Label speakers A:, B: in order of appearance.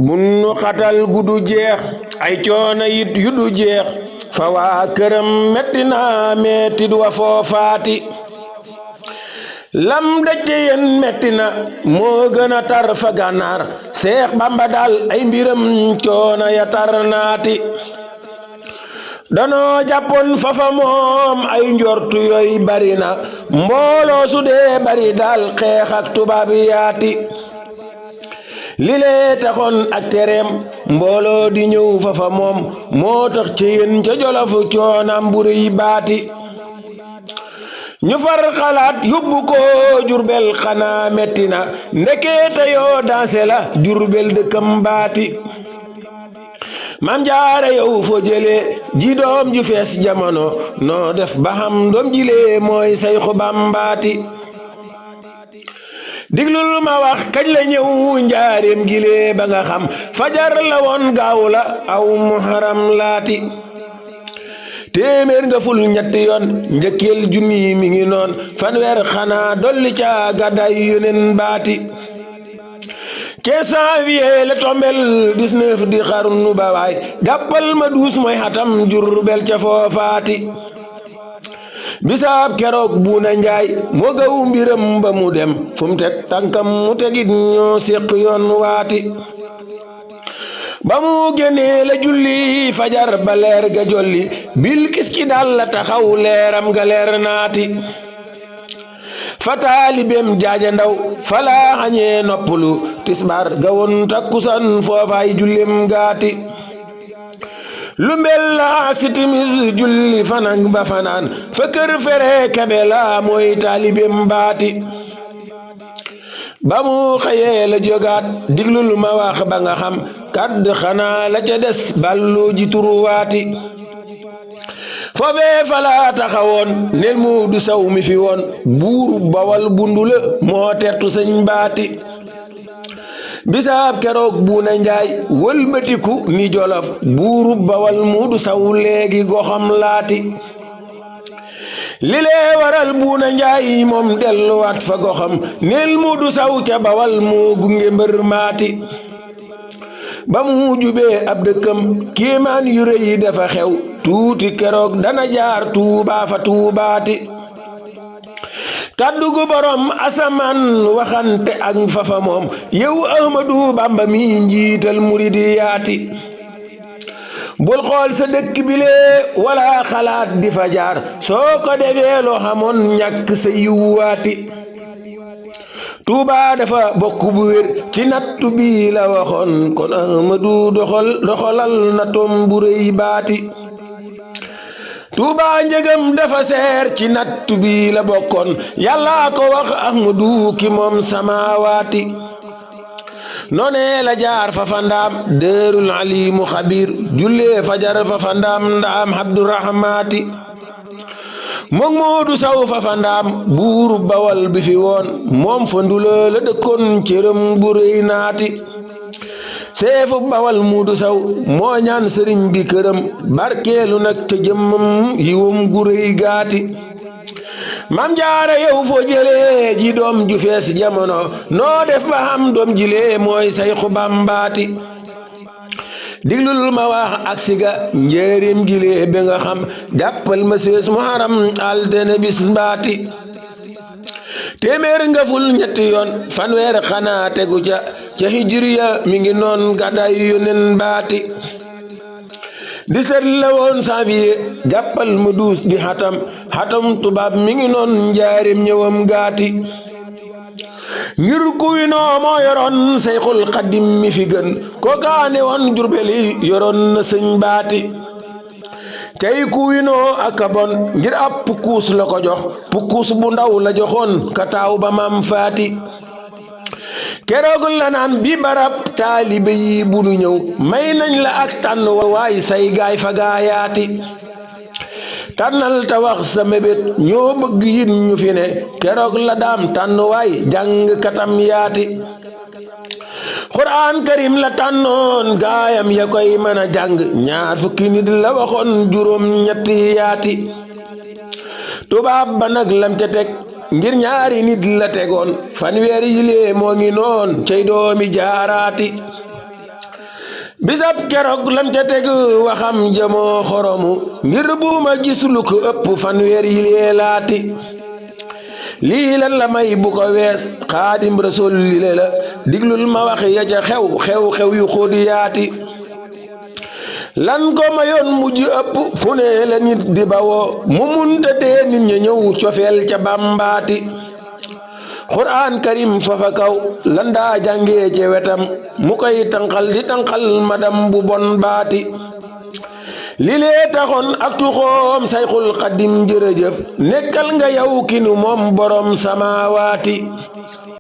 A: bunu xatal gudu jeex ay coono yit yu du jeex fa waa këram metti na mettit wa foofaati lam dëcce yen metti na moo gën a tar fa gànnaar Seex Bamba daal ay mbiram coono ya tar naati danoo jàppoon fafa moom ay njortu yooy bari na mbooloo su dee bari daal xeex ak tubaab yaati li lee taxoon ak tereem mbooloo di ñëw fafa moom moo tax ci yéen ca Jolofu coonam bu rëy baati ñu far xalaat yóbbu ko Jurbel xanaa metti na ndekete yoo danse la Jurbel dëkkam baati Maam Jaara yow foo jëlee ji doom ju fees jamono noo def ba xam doom jilee mooy Sayxu Bambaati diglul ma wax kañ la ñëw njaareem gilee ba nga xam fajar la woon gaaw la aw muharam laati téeméer nga ful ñetti yoon njëkkeel junni mi ngi noon fanweer xanaa dolli ca gàddaay Yonent baati ke janvier la tombel 19 di xarnu ba waay jàppal ma 12 mooy xatam Jurbel ca foofaati bisaab keroog Buuna Njaay moo gaw mbiram ba mu dem fu mu teg tànkam mu tegit ñoo séq yoon waati ba mu génnee la julli fajar ba leer ga jolli bil kis ki daal la taxaw leeram ga leer naati fa taalibeem jaaja ndaw fala xañee noppalu tisbaar ga woon takkusan foofaay jullem gaati lu mbel la ak si timis julli fanang ba fanaan fa kër fere kebe la mooy taalibeem baati ba mu xëyee la jógaat diglul ma wax ba nga xam kadd xanaa la ca des ballu ji turuwaati foofee fala taxawoon nel mu du saw mi fi woon buuru Bawal bundula moo tertu sëñ baati bisaab keroog Buuna Njaay wëlbatiku ni Jolof buuru Bawal mu du saw léegi goxam laati li lee waral Buuna Njaay moom delluwaat fa goxam nel mu du saw ca Bawal moo gunge mbër maati ba mu jubee ab dëkkam kéemaan yu rëy dafa xew tuuti keroog dana jaar Tuubaa fa tuubaati kaddu gu borom asamaan waxante ak fafa moom yow Ahmadu Bamba mi njiital muridiyaati bul xool sa dëkk bile wala xalaat di fa jaar soo ko defee loo xamoon ñàkk sa yiwwaati Tuuba dafa bokk bu wér ci nattu bi la waxoon kon Ahmadu doxalal na tom bu rëy baati Tuuba njëgam dafa seer ci nattu bi la bokkoon Yàlla ko wax Ahmadu ki moom samaawaati noonee la jaar fa fandaam Daarul Alimu Xabiir jullee fajar fa fandaam ndaam Abdurahmaati moom Moodu Saw fa fandaam buuru Bawal bi fi woon moom fa ndula la dëkkoon cëram bu rëy naati seefu Bawal Moodu Saw moo ñaan sëriñ bi këram barkeelu nag te jëmmam yiwum gu rëy gaati Maam Jaara yow foo jëlee ji doom ju fees jamono noo def ba xam doom jilee mooy Sayxu Bambaati diglul ma wax ak siga njéerim gilee bi nga xam jàppal ma sees muharam altene bis baati téeméer nga ful ñetti yoon fanweer xanaa tegu ca hijriya mi ngi noon gàddaay Yonent baati di seet la woon janvier jàppal mu 12 di xatam tubaab mi ngi noon njaarim ñëwam gaati ngir kuy noo moo yoroon Sayxul Xadim mi fi gën kookaane woon Jurbeli yoroon na sëñ baati cay kuy noo ak bon ngir ab pukkuus la ko jox pukkuus bu ndaw la joxoon ka taaw ba Maam Faati keroog la naan bi barab taalibe yi bu nu ñëw may nañ la ak tànn waay say gaay fa gaayaati tànnal ta wax sa mébét ñoo bëgg yin ñu fi ne keroog la daam tànn waay jàng katam yaati Qur'aan Karim la tànnoon gaayam ya koy mën a jàng ñaar fukki nit la waxoon juróom ñetti yaati tubaab ba nag lam ca teg ngir ñaari nit la tegoon fanweer yi lee moo ngi noon cey doomi jaaraati bisab keroog lam ca teg waxam jëmoo xoromu ngir bu ma gis lu ko ëpp fanweer yi leelaati lii lan la may bu ko wees xaadim rasul li la diglul ma wax ya ca xew yu xóodiyaati lan ko mayoon mujj ëpp fu ne la nit di bawoo mu munta tee nit ña ñëw cofeel ca bambaati qur'aan karim fafa kaw lan daa jàngee ci wetam mu koy tànqal di tànqal madam bu bon baati li lee taxoon ak tuxoom sayxul xadim jërëjëf nekkal nga yow ki nu moom borom samaawaati